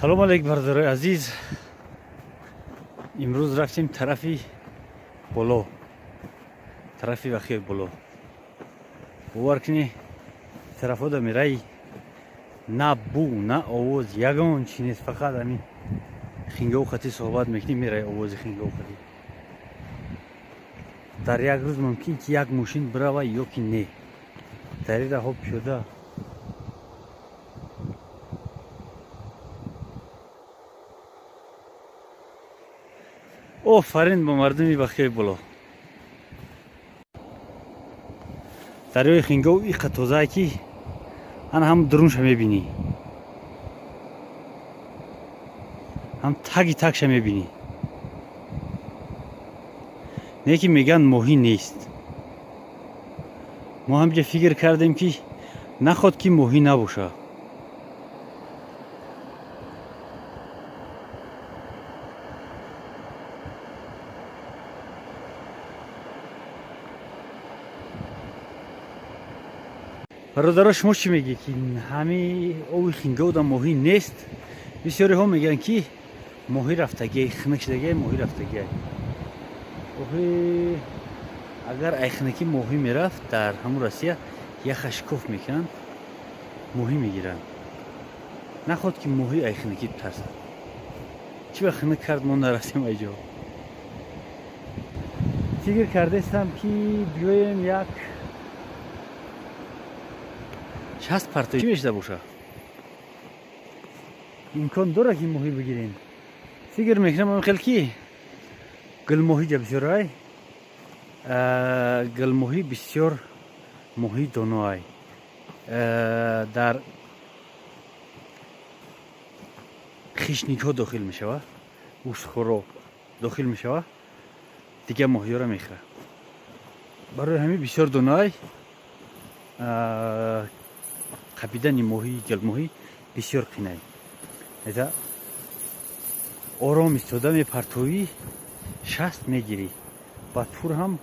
Салом алейк, бародарои азиз. Имрӯз рафтем тарафи боло, тарафи Вахиёи боло. Бовар кунӣ, тарафода мераи, на бу, на овоз, ягон чи нест. Фақат ҳамин хингаву хатӣ суҳбат мекунӣ, мераи, овози хингаву хатӣ. Дар як рӯз мумкин ки як мошин бирава ё ки не. Дар ин раҳо пиёда. Офарин ба мардуми Вахиёи боло. Дарёи Хингов иқа тозае, ки ана ҳам дурунша мебинӣ, ҳам таги тагша мебинӣ. Не ки мегӯянд, моҳӣ нест. Мо ҳамҷа фикр кардем, ки наход ки моҳӣ набоша. Бародаро, шумо чӣ мегӯед, ки ҳами оби Хинговда моҳӣ нест? Бисёриҳо мегӯянд, ки моҳӣ рафтагиай, хунук шудагиай, моҳӣ рафтагиай. Охи, агар айхунукӣ моҳӣ мерафт, дар ҳамун Россия яха шикоф мекунанд, моҳӣ мегиранд. Наход ки моҳӣ айхунукӣ тарсад. Чӣ ба хунук кард, мо нарафтем айҷо. Фикр кардастам, ки биёем, як шаст парто чӣ мешуда боша, имкон дора, ки моҳӣ бигирем. Фикр мекунам, хел ки гулмоҳӣ ҷа бисёрай. Гулмоҳӣ бисёр моҳӣ доноай, дар хищникҳо дохил мешава, гӯштхӯро дохил мешава, дигар моҳиёро мехӯрад. Барои ҳамин бисёр доноай. Қапидани моҳии гулмоҳӣ бисёр қинай. Это ором истода мепартовӣ, шаст мегирӣ. Ба тур ҳам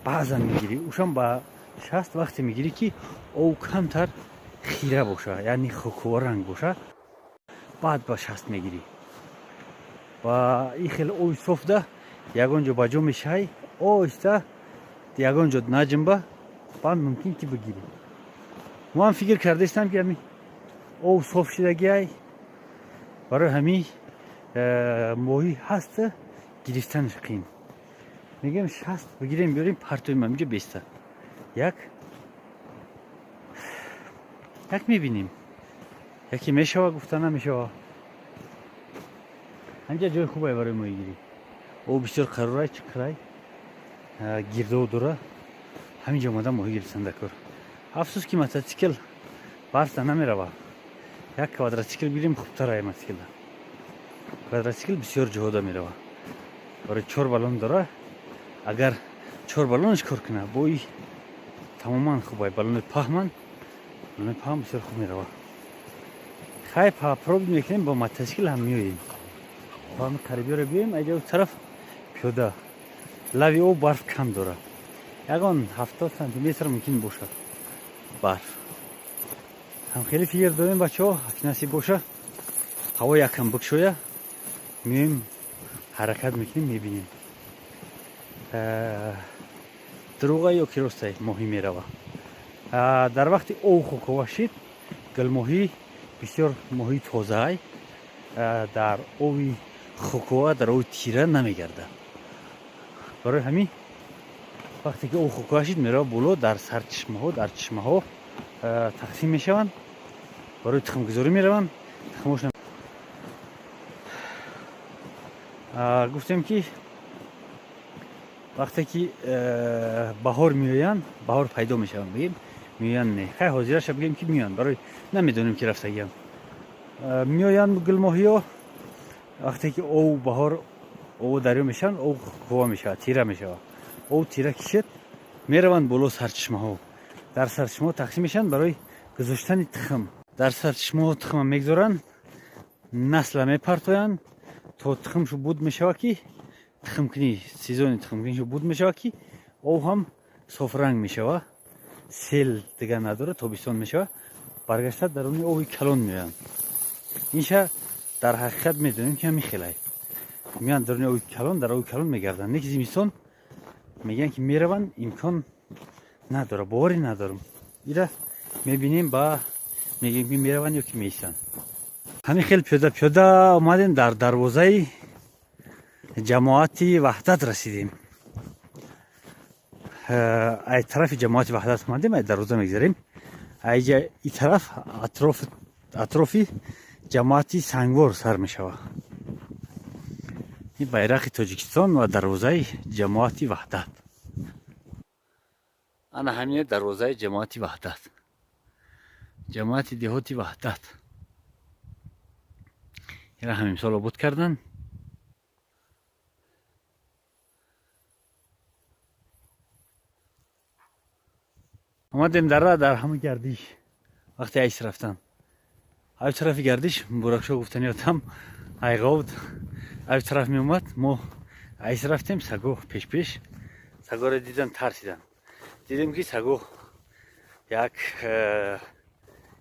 баъзан мегирӣ, ушам ба шаст вақте мегирӣ, ки ов камтар хира боша, яъне хокуворанг боша, баъд ба шаст мегирӣ. Ва ин хеле ови софда ягон ҷо ба ҷо мешавӣ, оҳиста ягон ҷо наҷимба, баъд мумкин ки бигирӣ. Мо ҳам фикр кардаистам, ки ҳами ов соф шудагиай, барои ҳамин моҳӣ ҳаст, гирифтанаш қиин. Мегӯем, шаст бигирем, биёрем, партоем, ҳаминҷо беста. Як як мебинем, яке мешава, гуфта намешава. Ҳаминҷа ҷои хубае барои моҳигирӣ. Об бисёр қарорай, чиқирай, гирдов дора. Ҳаминҷо омада моҳӣ гирифтан дар кор. Афсӯс, ки мотоцикл барфда намерава. Як квадроцикл бигирем, хубтарай. Мотоциклда, квадроцикл бисёр ҷоҳода мерава, барои чор баллон дора. Агар чор баллонаш кор куна, бои тамоман хубай. Баллони паҳман, баллони паҳм бисёр хуб мерава. Хай, проб мекунем, бо мотоцикл ҳам меоем, бо ҳами қарибиёро биёем. Айҷа тараф пиёда, лави об барф кам дора, ягон 70 сантиметр мумкин бошад барф. Ҳам хеле фикр дорем, бачаҳо. Ки насиб боша, ҳаво якам бикшоя, меоем, ҳаракат мекунем, мебинем, дурӯға ё ки ростай, моҳӣ мерава. Дар вақти ов хокова шид, гулмоҳӣ бисёр моҳии тозаай, дар ови хокова, дар ови тира намегардад. Барои ҳамин вақте ки ов хокова шид, мерава боло, дар сарчишмаҳо, дар чишмаҳо тақсим мешаванд, барои тухмгузорӣ мераванд. Тухмошон гуфтем, ки вақте ки баҳор меоянд, баҳор пайдо мешаванд, бигем, меоянд, не, хай, ҳозираша бигем, ки меоянд, барои намедонем, ки рафтагиам. Меоянд гулмоҳиё вақте ки ов баҳор ов дарё мешаванд, ов хокова мешавад, тира мешавад. Ов тира кишед, мераванд боло сарчишмаҳо, дар сарчишмаҳо тақсим мешаванд барои гузоштани тухм. Дар сарчишмаҳо тухма мегузоранд, насла мепартоянд, то тухмшу буд мешавад, ки тухмкунӣ, сезони тухмкунишу буд мешавад, ки ов ҳам софранг мешавад, сел дигар надорад, тобистон мешавад, баргашта даруни ови калон меоянд. Инша. Дар ҳақиқат медонем, ки ҳамин хелай меянд, даруни оби калон, дар оби калон мегарданд. Не ки зимистон мегӯянд, ки мераванд, имкон надора, боварӣ надорам. Ира мебинем, ба мегӯем, ки мераванд ё ки меистанд. Ҳамин хел пиёда пиёда омадем, дар дарвозаи ҷамоати Ваҳдат расидем. Ай тарафи ҷамоати Ваҳдат омадем, ай дарвоза мегзарем, айҷа и тараф атрофи ҷамоати Сангвор сар мешавад. Ин байрақи Тоҷикистон ва дарвозаи ҷамоати Ваҳдат. Ана ҳамине дарвозаи ҷамоати Ваҳдат, ҷамоати деҳоти Ваҳдат. Ира ҳамимсол обод кардан. Омадем дара, дар ҳама гардиш. Вақте айс рафтан, ай тарафи гардиш Буракшо гуфтани одам айғовд, ай тараф меомад. Мо айс рафтем, саго пешпеш, сагоро дидан, тарсидан. Дидем, ки саго як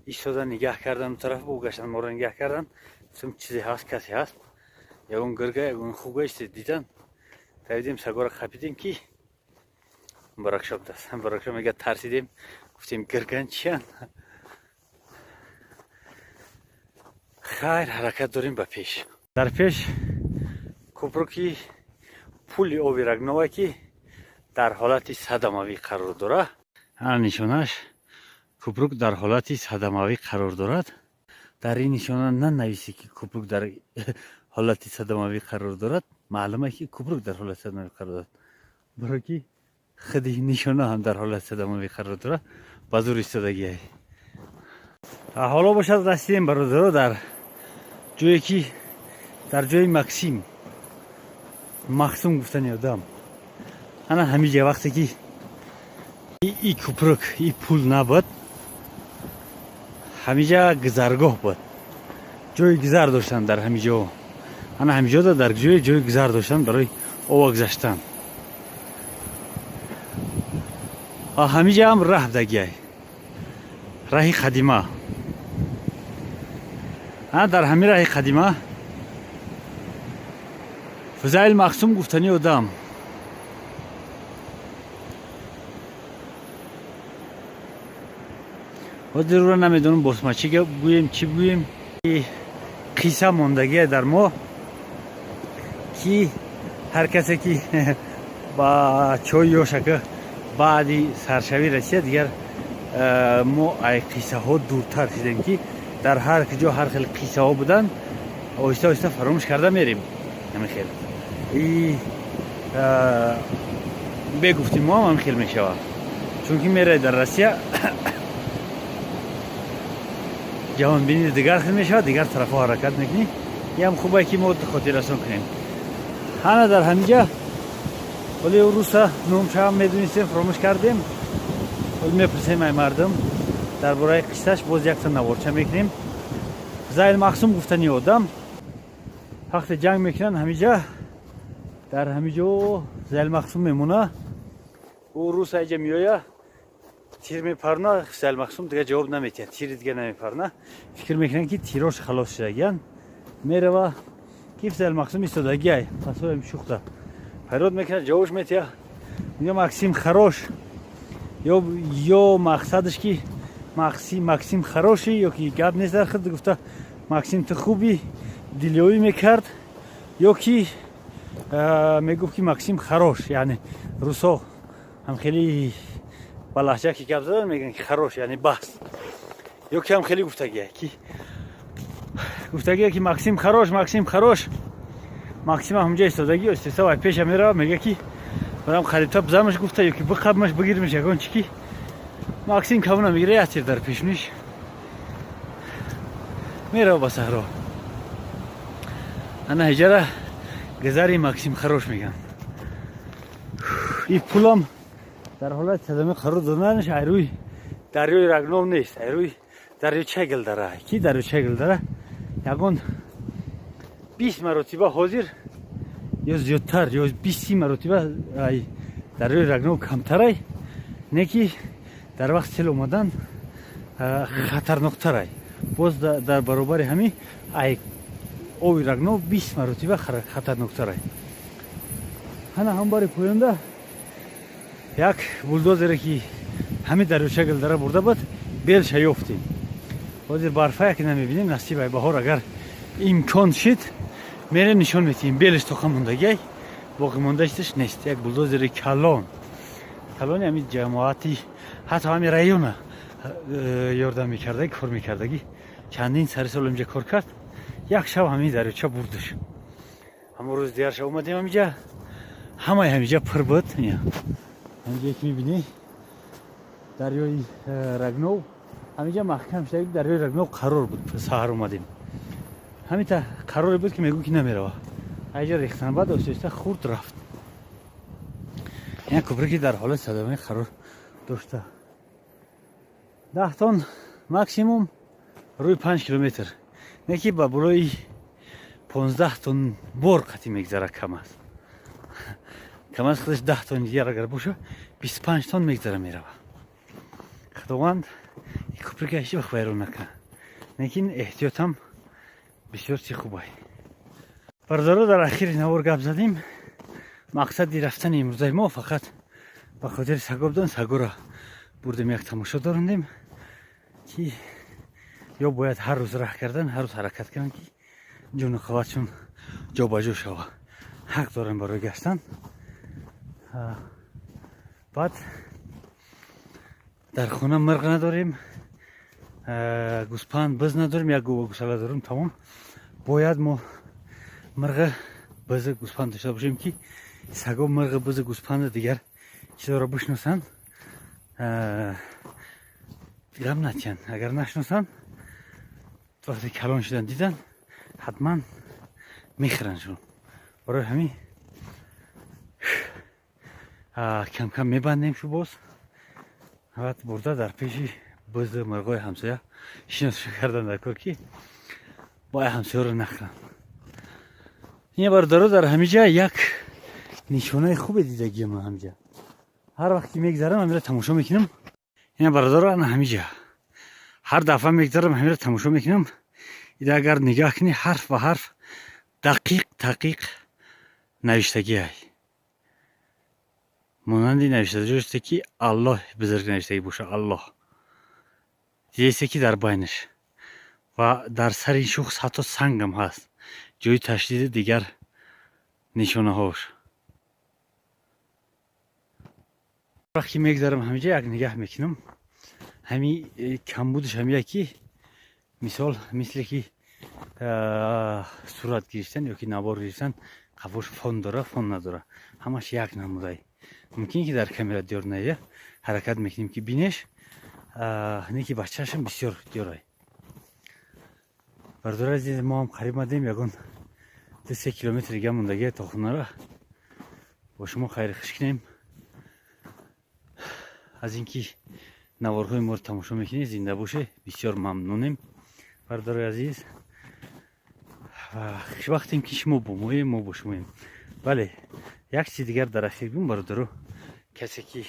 истода нигаҳ кардан, тараф гаштан, моро нигаҳ кардан. Гуфтем, чизе ҳаст, касе ҳаст, ягон гирга, ягон хуга чизе дидан. Давидем, сагоро қапидем, ки Баракшо будаст. Баракшо мега, тарсидем, гуфтем, гирган чиян. Хайр, ҳаракат дорем ба пеш. Дар пеш купруки пули оби Рагнова, ки дар ҳолати садамавӣ қарор дорад. Ана нишонаш: купрук дар ҳолати садамавӣ қарор дорад. Дар ин нишона нанависӣ, ки купрук дар ҳолати садамавӣ қарор дорад, маълума, ки купрук дар ҳолати садамавӣ қарор дорад, баро ки худи нишона ҳам дар ҳолати садамавӣ қарор дорад, ба зур истодагиай. Ҳоло бошад, расидем, бародаро, дар ҷое ки дар ҷои Максим Мақсум гуфтани одам. Ана ҳамиҷа вақте ки и купрук, и пул набуд, ҳамиҷа гузаргоҳ буд, ҷои гузар доштанд дар ҳамиҷо. Ана ҳамиҷода дар ҷои гузар доштанд барои ова гузаштан. Ҳамиҷа ҳам раҳ будагиай, раҳи қадима. Ана дар ҳамин раҳи қадима Фузайл Мақсум гуфтани одам. Ҳозир ӯро намедонам, босма чӣ гӯем, чӣ гӯем. Қисса мондагие дар мо, ки ҳар касе ки ба чой ёшака баъди саршавӣ расида, дигар мо ай қиссаҳо дуртар шидем, ки дар ҳар ҷо ҳар хел қиссаҳо буданд, оҳиста оҳиста фаромӯш карда мерем. Ҳамин хел и бегуфтим, мо ҳам ҳамин хел мешавад, чунки меравед дар Россия, ҷаҳонбини дигар хел мешавад, дигар тарафҳо ҳаракат мекунӣ. Ям хубе, ки мо хотиррасон кунем. Ҳана дар ҳаминҷа ҳоли руса номшаам медонистем, фаромӯш кардем. Ҳоли мепурсем ай мардум дар бораи қиссаш, боз якта наворча мекунем. Зайл Мақсум гуфтани одам, вақте ҷанг мекунанд, ҳамиҷа, дар ҳамиҷо Зайл Мақсум мемона. Ӯ рус айҷа меоя, тир мепарна, Зайл Мақсум дига ҷавоб наметиҳад, тири дига намепарна. Фикр мекунанд, ки тирош халос шудагиян. Мерава, ки Зайл Мақсум истодагиай, пасоем шухта фарёд мекунад, ҷавобш метиҳад, мега: «Максим хорош». Ё мақсадаш ки Максим хороший, ё ки гап нест дар худ гуфта, Максим, ту хубӣ, дилёӣ мекард, ё ки мегуфт, ки Максим хорош. Яъне русо ҳам хеле ба лаҳҷа ки гап задан, мегӯянд, ки хорош, яъне бас. Ё ки ҳам хеле гуфтагия, ки гуфтагия, ки Максим хорош, Максим хорош. Максим ҳамҷа истодагӣ, истеса вай пеша мерава, мега, ки барам қарибта бизамаш гуфта, ё ки биқабмаш, бигирмаш, ягон чи, ки Максим кавона мегира, як тир дар пешониш, мерава ба саҳро. Ана ҳиҷара гузари Максим Хорош меган. И пулам дар ҳолати садама қарор доданаш айрӯи дарёи Рагнов нест, айрӯи дарёчаи Гилдара, ки дарёчаи Гилдара ягон 20 маротиба ҳозир ё зиёдтар, ё 20-30 маротиба ай дарёи Рагнов камтарай, не ки дар вақти сел омадан хатарноктарай. Боз дар баробари ҳамин ай Оби Рагнов 20 маротиба хатарноктарай. Ҳана ҳам бари поёнда як булдозере, ки ҳами дарёча гилдара бурда буд, белша ёфтем. Ҳозир барфа яке намебинем. Насибай, баҳор агар имкон шид, мерем, нишон метиҳем. Белиш тоқа мондагиай, боқӣ мондашташ нест. Як булдозери калон калони ҳами ҷамоати, ҳатто ҳами района ёрдам мекардаги, кор мекардагӣ, чандин сари сол инҷа кор кард. Як шаб ҳамин дарёча бурдаш. Ҳамон рӯз дигар шаб омадем ҳамиҷа, ҳамаи ҳамиҷа пур буд. Ҳамиҷа ки мебинӣ, дарёи Рагнов ҳамиҷа маҳкам шуда. Дарёи Рагнов қарор буд. Саҳар омадем, ҳамита қароре буд, ки мегӯ ки намерава. Аҷа рехтан, баъд оҳиста хурд рафт. Як кӯпре ки дар ҳолати садамӣ қарор дошта, 10 тонн максимум рӯи 5 километр, не ки ба болои 15 тонн бор қатӣ мегзара. Кам аст, кам аз худаш 10 тонн дигар агар боша, 25 тонн мегзара, мерава. Худованд кӯприка ҳеҷ вақт вайрон накунад, лекин эҳтиётам бисёр чи хубай. Бародаро, дар ахири навор гап задем. Мақсади рафтани имрӯзаи мо фақат ба хотири саго будан. Сагоро бурдем, як тамошо дорондем, ки ё бояд ҳар рӯз раҳ кардан, ҳар рӯз ҳаракат кунанд, ки ҷону қувватшон ҷобаҷо шава. Ҳақ дорем барои гаштан. Баъд дар хона мирғ надорем, гӯспанд, биз надорем, як гова гӯсала дорем, тамом. Бояд мо мирға, биза, гӯспанд дошта бошем, ки саго мирға, биза, гӯспанда, дигар чизоро бишносанд, ғам натиҳанд. Агар нашиносанд, вақте калон шудан, дидан, ҳатман мехӯранд шумо. Барои ҳамин камкам мебандем шу, боз баъд бурда дар пеши бизу мирғои ҳамсоя шиносшо кардан дар кор, ки бояд ҳамсояро нахӯранд. Ин бародаро, дар ҳамиҷа як нишонаи хубе дидагиам. Ҳамиҷа ҳар вақт ки мегзарам, ҳамира тамошо мекунам. Ина, бародаро, ана ҳамиҷа ҳар дафъа мегзарам, ҳамира тамошо мекунам. Ида агар нигаҳ кунӣ, ҳарф ба ҳарф дақиқ дақиқ навиштагиай, монанди навиштаҷоште ки Аллоҳ бузург навиштагӣ боша. Аллоҳ дидесе, ки дар байнаш ва дар сари шухс ҳатто сангам ҳаст, ҷои ташдиди дигар нишонаҳош. Вақт ки мегзарам ҳамиҷа, як нигаҳ мекунам. Ҳами камбудаш ҳамия, ки мисол, мисле ки сурат гирифтан ёки навор гирифтан, қафош фон дора, фон надора, ҳамаш як намудай. Мумкин ки дар камера диёр наия, ҳаракат мекунем, ки бинеш, не ки бачаашам бисёр диёрай. Бародари азиз, мо ҳам қариб омадем, ягон 2-3 километр дига мондагия то хонара. Бо шумо хайри хуш кунем. Аз ин ки наворҳои моро тамошо мекунед, зинда боше, бисёр мамнунем, бародарои азиз, ва хушбахтем, ки шумо бо моем, мо бо шумоем. Бале, як чизи дигар дар ахир гум, бародаро: касе ки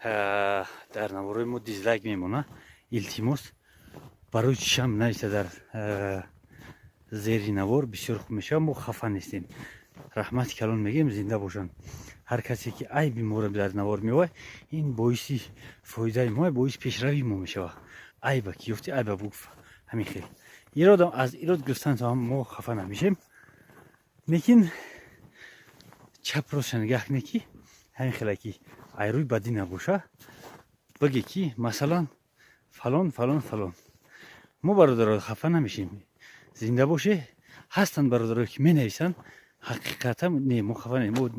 дар наворҳои мо дизлайк мемона, илтимос, барои чишам нависта дар зери навор, бисёр хуб мешавад. Мо хафа нестем, раҳмати калон мегӯем, зинда бошанд. Ҳар касе ки айби моро дар навор меовад, ин боиси фоидаи мо, боиси пешравии мо мешавад. Айба ки ёфти, айба бугуф. Ҳамин хел иродам аз ирод гирифтан мо хафа намешем, лекин чап ростша нигаҳ кунед, ки ҳамин хела ки айрӯи бадӣ набоша, бигӣ ки масалан фалон, фалон, фалон. Мо, бародаро, хафа намешем, зинда боше. Ҳастанд бародарое ки менависанд, ҳақиқатан не, мо хафа не, мо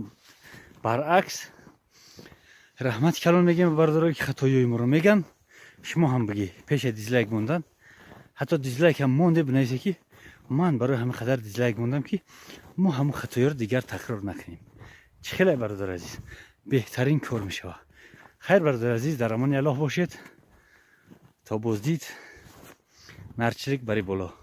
баръакс раҳмати калон мегӯем ба бародарое ки хатоиҳои моро мегӯянд. Шумо ҳам бигӣ, пеша дизлайк мондан, ҳатто дизлайк ҳам монде, бинависе, ки ман барои ҳамин қадар дизлайк мондам, ки мо ҳамон хатоиҳоро дигар такрор накунем. Чӣ хеле, бародари азиз, беҳтарин кор мешавад. Хайр, бародари азиз, дар амони Аллоҳ бошед, то боздид. Нарчирик бари боло.